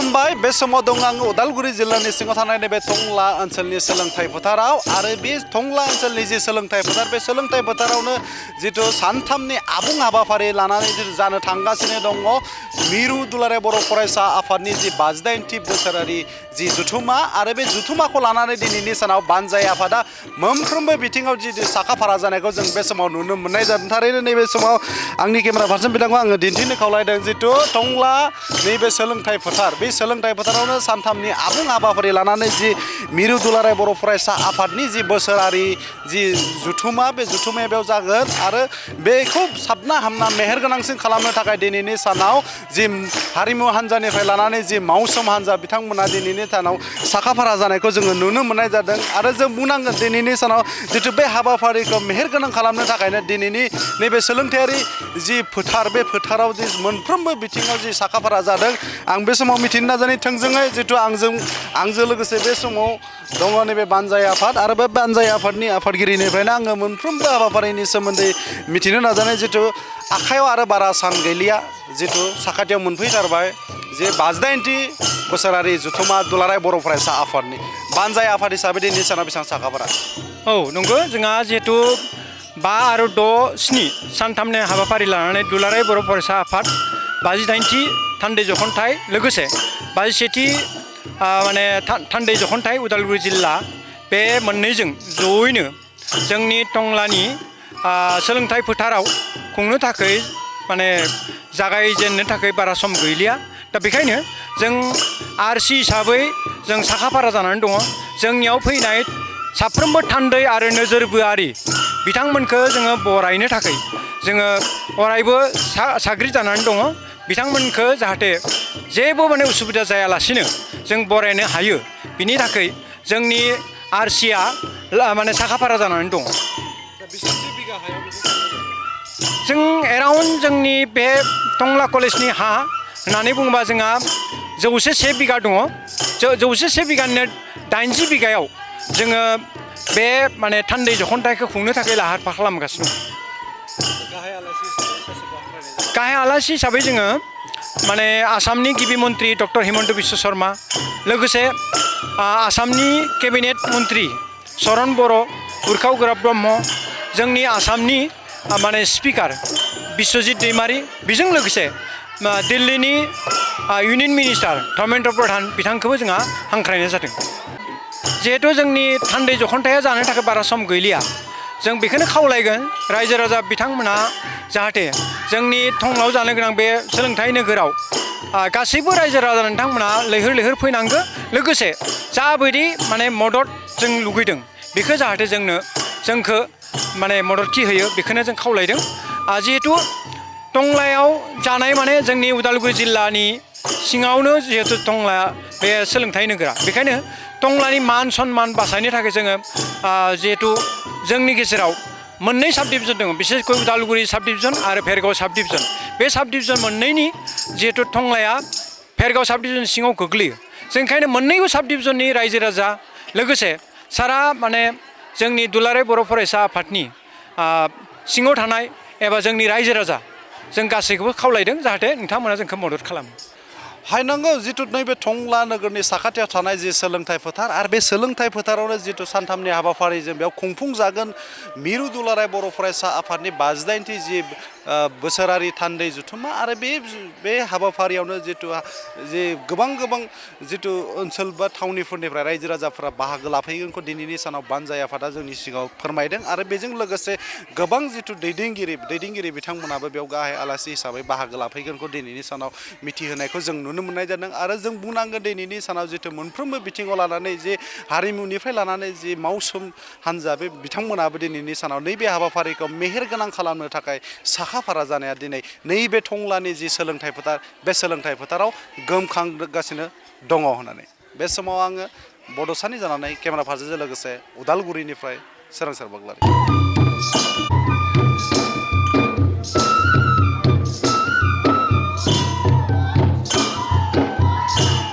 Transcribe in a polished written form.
खुलुमबाय बे समाव दं आं उदालगुरि जिल्लानि सिङाव थानाय नैबे टंला ओनसोलनि सोलोंथाइ फोथाराव आरो बे टंला ओनसोलनि जि सोलोंथाइ फोथार बे सोलोंथाइ फोथारावनो जिथु सानथामनि आबुं हाबाफारि लानानै जिथु जानो थांगासिनो दङ मिरु दुलाराय बर' फरायसा आफादनि जि 52थि बोसोरारि जि जुथुमा आरो बे जुथुमाखौ लानानै दिनैनि सानाव बानजाय आफादा मोनफ्रोमबो बिथिङाव जि साखाफारा जानायखौ जों बे समाव नुनो मोननाय जादों थारैनो नैबे समाव आंनि केमेरा पार्सन बिथांखौ आङो दिन्थिनो खावलायदों जिथु टंला नैबे सोलोंथाइ फोथार बे सोलोंथाइ फोथारावनो सानथामनि आबुं हाबाफारि लानानै जि मिरु दुलाराय बर' फरायसा आफादनि जि बोसोरारि जि जुथुमा बे जुथुमाया बेयाव जागोन आरो बेखौ साबना हामना मेहेरगोनांसिन खालामनो थाखाय दिनैनि सानाव जि हारिमु हान्जानिफ्राय लानानै जि मावसोम हान्जा बिथांमोना दिनैनि सानाव साखाफारा जानायखौ जोङो नुनो मोननाय जादों आरो जों बुंनांगोन दिनैनि सानाव जिथु बे हाबाफारिखौ मेहेरगोनां खालामनो थाखायनो दिनैनि नैबे सोलोंथायारि जि फोथार बे फोथाराव जि मोनफ्रोमबो बिथिङाव जि साखाफारा जादों आं बे समाव मिथिनो नाजानाय थोंजोङै जिथु आंजों लोगोसे बे समाव दङ नैबे बानजाय आफाद आरो बे बानजाय आफादनि आफादगिरिनिफ्रायनो आङो मोनफ्रोमबो हाबाफारिनि सोमोन्दै मिथिनो नाजानाय जिथु आखायाव आरो बारा सान गैलिया जिथु साखाथियाव मोनफैथारबाय जे 52थि बोसोरारि जुथुमा दुलाराय बर' फरायसा आफादनि बानजाय आफाद हिसाबै दिनैनि सानाव बेसेबां साखाफारा औ नंगौ जोंहा जिहेतु 5 आरो 6, 7 सानथामनि हाबाफारि लानानै दुलाराय बर' फरायसा आफाद 52थि थान्दै जखनथाइ लोगोसे 22थि माने थान्दै जखनथाइ उदालगुरि जिल्ला बे मोननैजों जयैनो जोंनि टंलानि सोलोंथाइ फोथाराव खुंनो थाखाय माने जागायजेननो थाखाय बारा सम गैलिया दा बेखायनो जों आरसि हिसाबै जों साखाफारा जानानै दङ जोंनियाव फैनाय साफ्रोमबो थान्दै आरो नोजोरबोआरि बिथांमोनखौ जोङो बरायनो थाखाय जोङो अरायबो साग्रिद जानानै दङ बिथांमोनखौ जाहाथे जेबो माने उसुबिदा जायालासिनो जों बरायनो हायो बिनि थाखाय जोंनि आरसिया माने साखाफारा जानानै दङ जों एराउन्ड जोंनि बे टंला कलेजनि हा होननानै बुङोबा जोंहा 101 बिगा दङ 101 बिगानिनो 80 बिगायाव जोङो बे माने थान्दै जखनथाइखौ खुंनो थाखाय लाहार फाहार खालामगासिनो गाहाय आलासि हिसाबै जोङो माने आसामनि गिबि मन्त्रि डक्टर हिमन्त बिश्व शर्मा लोगोसे आसामनि केबिनेट मन्त्रि चरण बर' उर्खाव गोराब ब्रह्म जोंनि आसामनि माने स्पिकार बिश्वजित दैमारि बेजों लोगोसे दिल्लीनि इउनियन मिनिस्टार धर्मेन्द्र प्रधान बिथांखौबो जोंहा हांख्रायनाय जादों जिहेतु जोंनि थान्दै जखनथाइया जानो थाखाय बारा सम गैलिया जों बेखौनो खावलायगोन रायजो राजा बिथांमोनहा जाहाथे जोंनि टंलायाव जानो गोनां बे सोलोंथाइ नोगोराव गासैबो रायजो राजा नोंथांमोनहा लैहोर लैहोर फैनांगौ लोगोसे जाबायदि माने मदद जों लुगैदों बेखौ जाहाथे जोंखौ माने मददथि होयो बेखौनो जों खावलायदों जिहेतु टंलायाव जानाय माने जोंनि उदालगुरि जिल्लानि सिङावनो जिहेतु टंला बे सोलोंथाइ नोगोरा बेखायनो टंलानि मान सन्मान बासायनो थाखाय जोङो जिहेतु जोंनि गेजेराव मोननै साब डिभिजन दङ बिसेसকৈ उदालगुरि साब डिभिजन आरो भेरगाव साब डिभिजन बे साब डिभिजन मोननैनि जिहेतु टंलाया भेरगाव साब डिभिजन सिङाव गोग्लैयो जों ओंखायनो मोननैबो साब डिभिजननि रायजो राजा लोगोसे सारा माने जोंनि दुलाराय बर' फरायसा आफादनि सिङाव थानाय एबा जोंनि रायजो राजा जों गासैखौबो खावलायदों जाहाथे नोंथांमोना जोंखौ मदद खालामो हायनांगौ जिथु नैबे टंला नोगोरनि साखाथियाव थानाय जि सोलोंथाइ फोथार आरो बे सोलोंथाइ फोथारावनो जिथु सानथामनि हाबाफारिजों बेयाव खुंफुंजागोन मिरु दुलाराय बर' फरायसा आफादनि 52थि जि बोसोरारि थान्दै जुथुमा आरो बे हाबाफारियावनो जिथु गोबां जिथु ओनसोल बा थावनिफोरनिफ्राय रायजो राजाफोरा बाहागो लाफैगोनखौ दिनैनि सानाव बानजाय आफादा जोंनि सिगाङाव फोरमायदों आरो बेजों लोगोसे गोबां जिथु दैदेनगिरि बिथांमोनाबो बेयाव गाहाय आलासि हिसाबै बाहागो लाफैगोनखौ दिनैनि सानाव मिथिहोनायखौ जों नुनो मोननाय जादों आरो जों बुंनांगोन दिनैनि सानाव जिथु मोनफ्रोमबो बिथिङाव लानानै जे हारिमुनिफ्राय लानानै जि मावसोम हान्जा बे बिथांमोनाबो दिनैनि सानाव नैबे हाबाफारिखौ मेहेरगोनां खालामनो थाखाय साखाफारा जानाया दिनै नैबे टंलानि जि सोलोंथाइ फोथार बे सोलोंथाइ फोथाराव गोमखांगासिनो दङ होननानै बे समाव आङो बड'सानि जानानै केमेरा पार्सनजों लोगोसे उदालगुरिनिफ्राय सोरांसार बाग्लारि